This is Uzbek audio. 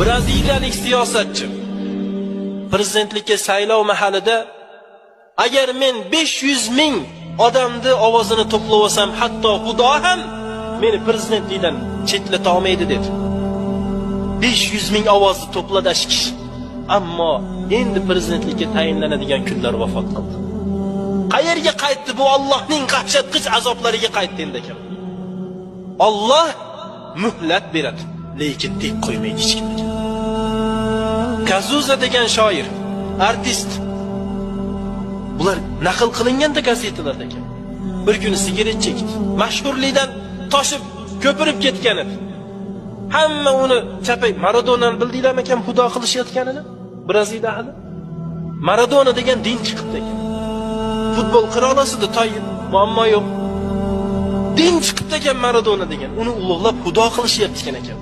Braziliyalik siyosatchi prezidentlikka saylov mahalida agar men 500 ming odamni ovozini to'plab olsam, hatto Xudo ham meni prezidentlikdan chetlata olmaydi dedi. 500 ming ovozni to'pladi shu kishi. Ammo endi prezidentlikka tayinlanadigan kunlar vafot qildi. Qayerga qaytdi bu? Allohning qahshatqich azoblariga qaytdi endi akam. Olloh muhlat beradi, lekin tek qo'ymaydi hech kimga. Kazuza degan shoir, artist. Bular naql qilinganda gazetalarda ekan. Bir kuni sigaret chekdi. Mashhurlikdan toshib, ko'pirib ketgan edi. Hamma uni chapay Maradonani bildinglarmi akam xudo qilishayotganini? Braziliya ahli. Maradona degan din chiqibdi ekan. Futbol qirolasida toyib, muammo yo'q. Din chiqibdi ekan Maradona degan. Uni ulug'lab xudo qilishyapti ekan.